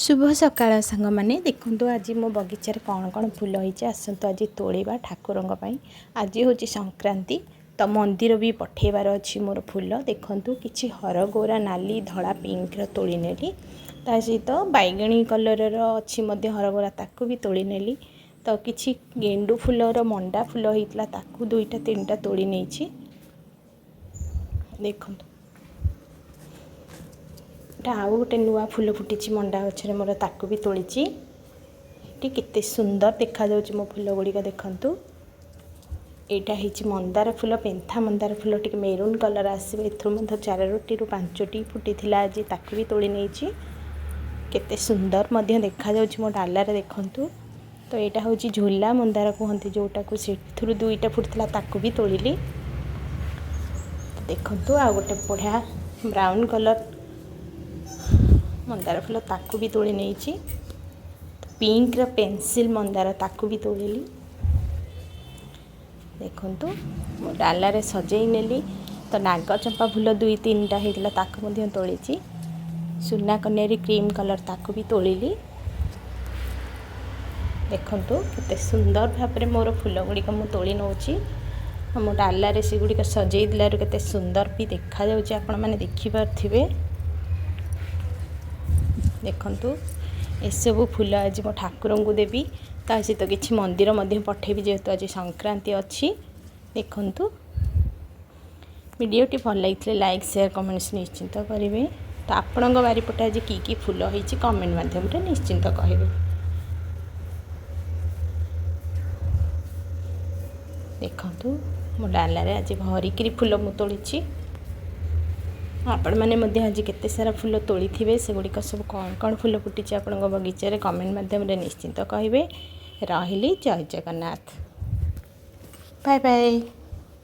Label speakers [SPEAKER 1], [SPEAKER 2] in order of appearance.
[SPEAKER 1] ଶୁଭ ସକାଳ ସାଙ୍ଗମାନେ। ଦେଖନ୍ତୁ, ଆଜି ମୋ ବଗିଚାରେ କ'ଣ କ'ଣ ଫୁଲ ହେଇଛି। ଆସନ୍ତୁ, ଆଜି ତୋଳିବା ଠାକୁରଙ୍କ ପାଇଁ। ଆଜି ହେଉଛି ସଂକ୍ରାନ୍ତି, ତ ମନ୍ଦିର ବି ପଠେଇବାର ଅଛି ମୋର ଫୁଲ। ଦେଖନ୍ତୁ, କିଛି ହରଗୌରା ନାଲି, ଧଳା, ପିଙ୍କର ତୋଳି ନେଲି। ତା ସହିତ ବାଇଗଣୀ କଲର୍ର ଅଛି ମଧ୍ୟ ହରଗୌରା, ତାକୁ ବି ତୋଳି ନେଲି। ତ କିଛି ଗେଣ୍ଡୁ ଫୁଲର ମଣ୍ଡା ଫୁଲ ହେଇଥିଲା, ତାକୁ ଦୁଇଟା ତିନିଟା ତୋଳି ନେଇଛି। ଦେଖନ୍ତୁ, ଏଇଟା ଆଉ ଗୋଟେ ନୂଆ ଫୁଲ ଫୁଟିଛି ମଣ୍ଡା ଗଛରେ ମୋର, ତାକୁ ବି ତୋଳିଛି। ଏଠି କେତେ ସୁନ୍ଦର ଦେଖାଯାଉଛି ମୋ ଫୁଲ ଗୁଡ଼ିକ, ଦେଖନ୍ତୁ। ଏଇଟା ହେଇଛି ମନ୍ଦାର ଫୁଲ, ପେନ୍ଥା ମନ୍ଦାର ଫୁଲ, ଟିକେ ମେରୁନ୍ କଲର୍ ଆସିବ। ଏଥିରୁ ମଧ୍ୟ ଚାରୋଟିରୁ ପାଞ୍ଚଟି ଫୁଟିଥିଲା ଆଜି, ତାକୁ ବି ତୋଳି ନେଇଛି। କେତେ ସୁନ୍ଦର ମଧ୍ୟ ଦେଖାଯାଉଛି ମୋ ଡାଲାରେ, ଦେଖନ୍ତୁ। ତ ଏଇଟା ହେଉଛି ଝୁଲା ମନ୍ଦାର କୁହନ୍ତି ଯେଉଁଟାକୁ, ସେଥିରୁ ଦୁଇଟା ଫୁଟିଥିଲା, ତାକୁ ବି ତୋଳିଲି। ଦେଖନ୍ତୁ, ଆଉ ଗୋଟେ ବଢ଼ିଆ ବ୍ରାଉନ୍ କଲର୍ ମନ୍ଦାର ଫୁଲ, ତାକୁ ବି ତୋଳି ନେଇଛି। ପିଙ୍କର ପେନସିଲ୍ ମନ୍ଦାର, ତାକୁ ବି ତୋଳିଲି। ଦେଖନ୍ତୁ, ମୁଁ ଡାଲାରେ ସଜେଇ ନେଲି। ତ ନାଗଚମ୍ପା ଫୁଲ ଦୁଇ ତିନିଟା ହେଇଥିଲା, ତାକୁ ମଧ୍ୟ ତୋଳିଛି। ସୁନା କନିଆରୀ କ୍ରିମ୍ କଲର୍, ତାକୁ ବି ତୋଳିଲି। ଦେଖନ୍ତୁ, କେତେ ସୁନ୍ଦର ଭାବରେ ମୋର ଫୁଲ ଗୁଡ଼ିକ ମୁଁ ତୋଳି ନେଉଛି। ମୋ ଡାଲାରେ ସେଗୁଡ଼ିକ ସଜେଇ ଦେଲାରୁ କେତେ ସୁନ୍ଦର ବି ଦେଖାଯାଉଛି, ଆପଣମାନେ ଦେଖିପାରୁଥିବେ। ଦେଖନ୍ତୁ, ଏସବୁ ଫୁଲ ଆଜି ମୋ ଠାକୁରଙ୍କୁ ଦେବି, ତା ସହିତ କିଛି ମନ୍ଦିର ମଧ୍ୟ ପଠେଇବି, ଯେହେତୁ ଆଜି ସଂକ୍ରାନ୍ତି ଅଛି। ଦେଖନ୍ତୁ, ଭିଡ଼ିଓଟି ଭଲ ଲାଗିଥିଲେ ଲାଇକ୍, ସେୟାର, କମେଣ୍ଟସ୍ ନିଶ୍ଚିନ୍ତ କରିବେ। ତ ଆପଣଙ୍କ ବାରିପଟେ ଆଜି କି କି ଫୁଲ ହେଇଛି, କମେଣ୍ଟ ମାଧ୍ୟମରେ ନିଶ୍ଚିନ୍ତ କହିବେ। ଦେଖନ୍ତୁ, ମୋ ଡାଲାରେ ଆଜି ଭରିକିରି ଫୁଲ ମୁଁ ତୋଳିଛି। ଆପଣମାନେ ମଧ୍ୟ ଆଜି କେତେ ସାରା ଫୁଲ ତୋଳିଥିବେ, ସେଗୁଡ଼ିକ ସବୁ କ'ଣ କ'ଣ ଫୁଲ ଫୁଟିଛି ଆପଣଙ୍କ ବଗିଚାରେ, କମେଣ୍ଟ ମାଧ୍ୟମରେ ନିଶ୍ଚିନ୍ତ କହିବେ। ରହିଲି, ଜୟ ଜଗନ୍ନାଥ, ବାଏ ବାଏ।